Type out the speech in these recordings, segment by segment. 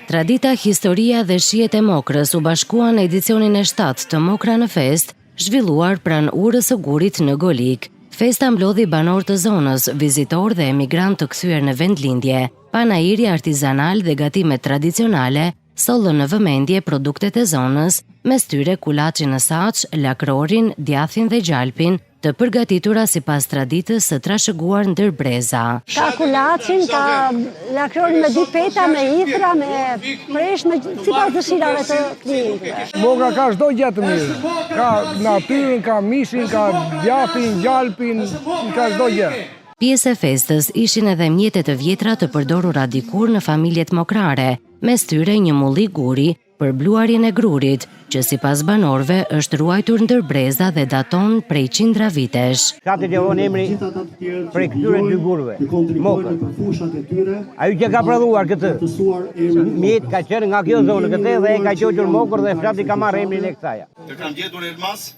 Tradita, historia dhe shijet e Mokrës u bashkuan në edicionin e shtatë të Mokra në Festë, zhvilluar pranë Urës së Gurit në Golik. Festa mblodhi banorë të zonës, vizitorë dhe emigrantë të kthyer në vendlindje. Panairi artizanal dhe gatimet tradicionale sollën në vëmendje produktet e zonës, mes tyre kulaçin në saç, lakrorin, djathin dhe gjalpin, të përgatitura sipas traditës së trashëguar ndër breza. Ka kulaçin, ka lakrorin me dy peta, me ithra, me presh, me sipas dëshirave të klientëve. Mokra ka çdo gjë të mirë. Ka natyrën, ka mishin, ka djathin, gjalpin, ka çdo gjë. Pjesë e festës ishin edhe mjete të vjetra të përdorura dikur në familjet mokrare, mes tyre një mulli guri, për bluarjen e grurit, që sipas banorëve është ruajtur ndër breza dhe daton prej qindra vitesh. Fshatit i vënë emri prej këtyre dy gurëve, Mokër. Ai që ka prodhuar këtë mjet ka qenë nga kjo zonë këtej dhe e ka quajtur Mokër dhe fshati ka marrë emrin e kësaj. Të kam gjetur Elmas,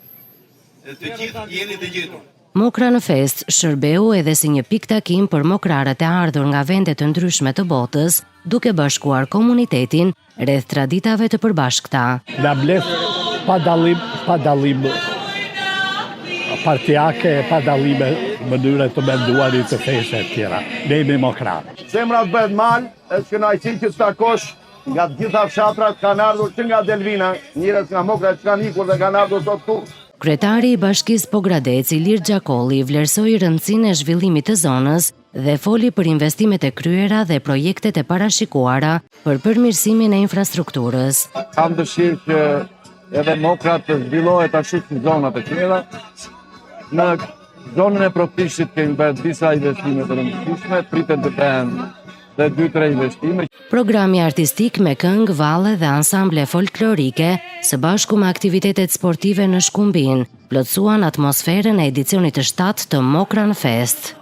dhe të gjithë jeni të gjetur. Mokra në festë shërbeu edhe si një pikëtakim për mokrarët e ardhur nga vende të ndryshme të botës, duke bashkuar komunitetin rreth traditave të përbashkëta. Na mbledh pa dallim, pa dallim partiake, pa dallime mënyre të menduarit të fesë e tjera. Ne jemi mokrarë. Zemra të bëhet mal, është kënaqësi që të takosh nga të gjitha fshatrat kanë ardhur që nga Delvina, njerëz nga Mokra që kanë ikur dhe kanë ardhur sot këtu. Kryetari i Bashkisë Pogradec, Ilir Xhakolli, vlerësoi rëndësinë e zhvillimit të zonës dhe foli për investimet e kryera dhe projektet e parashikuara për përmirësimin e infrastrukturës. Kam dëshirë që edhe Mokra të zhvillohet ashtu si zonat e tjera. Në zonën e Propishtit kemi bërë disa investime të rëndësishme, pritet të bëhen dhe 2-3 investime. Programi artistik me këngë, valle dhe ansamble folklorike, së bashku me aktivitetet sportive në Shkumbin, plotësuan atmosferën e edicionit të shtatë të Mokra në Festë.